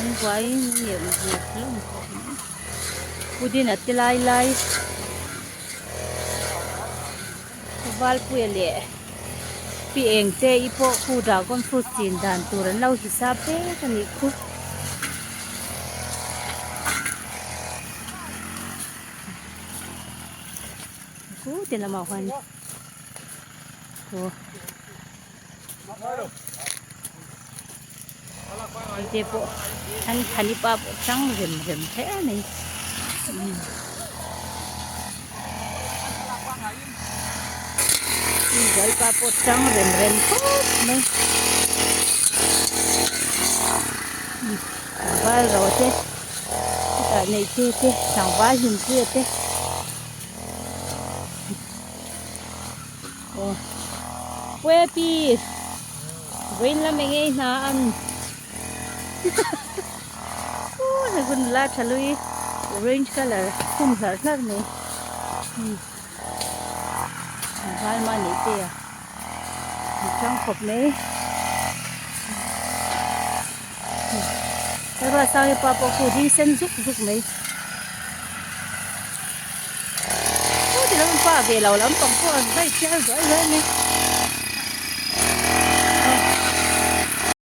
An buai ngeuh ngeuh hlawm khawp mai. Pudina te lai lai Valpuia leh Pi eng te i pawh khu dragon fruit chin dan tur an lo hisap vek a nih khu. Khu te lamah huan khu te pawh an thani pa pawh tang rem rem hle a ni. Lalpa pawh tang rem rem khawp mai tlangval ro te chutah neih tu te tlangval hlimpuia te aw puepi vawiin lam eng nge hna an Hun la tha lui orange colour khum hlarh hlarh mai val mah neih te a an chang khawp mai helai sang pa pawh khu ding sen zuk zuk mai ti lam pa ve lo lampang pawh an vai chiar zuai zuai mai.